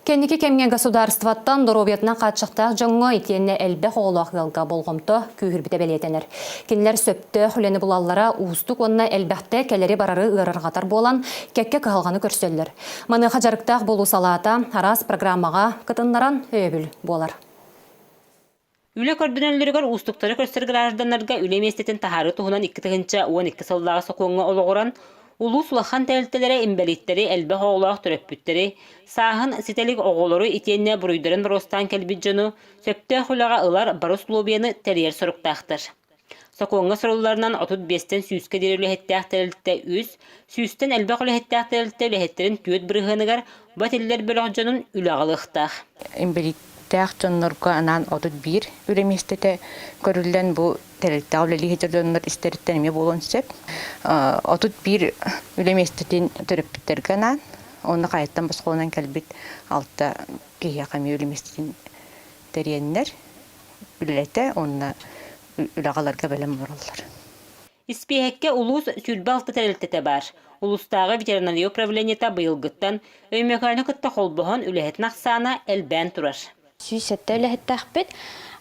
Кэнники кэмҥэ государствоттан доруобуйатынан хааччахтаах дьоҥҥо итиэннэ элбэх оҕолоох ыалга болҕомто күүһүрбүтэ бэлиэтэнэр. Кинилэр сөптөөх үлэни булаллара уустук уонна элбэхтэ кэлэри-барары ыарырҕатар буолан, кэккэ кыһалҕаны көрсөллөр. Маныаха дьарыктаах буолуу салаата араас программаҕа кытыннаран өйөбүл буолар. Үлэ көрдөнөллөрүгэр уустуктары көрсөр гражданнарга үлэ миэстэтин таһаарыы туһунан 2012 сыллааҕы сокуоҥҥа олоҕуран, улуус улахан тэрилтэлэрэ инбэлииттэри, элбэх оҕолоох төрөппүттэри, сааһын ситэ илик оҕолору итиэннэ буруйдарын боруостаан кэлбит дьону сөптөөх үлэҕэ ылар бары усулуобуйаны тэрийэр соруктаахтар. Сокуоҥҥа сурулларынан 35-тэн сүүскэ диэри үлэһиттээх тэрилтэ үс, сүүстэн элбэх үлэһиттээх тэрилтэ үлэһиттэрин түөрт бырыһыаныгар бу этиллэр бөлөх дьонун үлэҕэ ылыахтаах. Инбэлииттээх дьоннорго анаан 31 үлэ миэстэтэ көрүллэн бу тэрилтэҕэ үлэлии сылдьар дьоннор истэриттэн эмиэ буолуон сөп. 31 үлэ миэстэтин төрөппүттэргэ анаан, уонна хайаттан босхолонон кэлбит алта киһиэхэ эмиэ үлэ миэстэтин тэрийэннэр үлэлэтэ уонна үлэҕэ ыларга бэлэм олороллор. Испииһэккэ улуус 26 тэрилтэтэ баар. Улуустааҕы ветеринария управлениета быйылгыттан Өймөкөөнү кытта холбоһон үлэһитин ахсаана элбээн турар. 107 үлэһиттээхпит.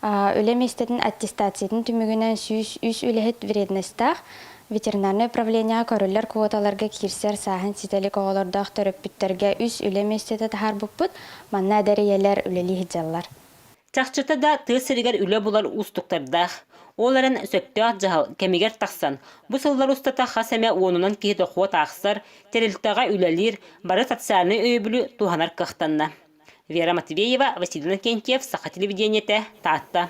Үлэ миэстэтин аттестациятын түмүгүнэн 103 үлэһит вредностаах. Ветеринарнай управлениеҕа көрүллэр квоталарга киирсэр сааһын ситэ илик оҕолордоох төрөппүттэргэ үс үлэ миэстэтэ таһаарбыппыт. Манна эдэр ийэлэр үлэлии сылдьаллар. Чахчыта да, тыа сиригэр үлэ булар уустуктардаах. Ол эрэн сөптөөх дьаһал кэмигэр тахсан, бу сыллар устата хас эмэ уонунан киһи дохуот аахсар, тэрилтэҕэ үлэлиир, бары социальнай өйөбүлү туһанар кыахтанна. Вера Матвеева, Василий Иннокентьев, Саха телевидениетэ, Таатта.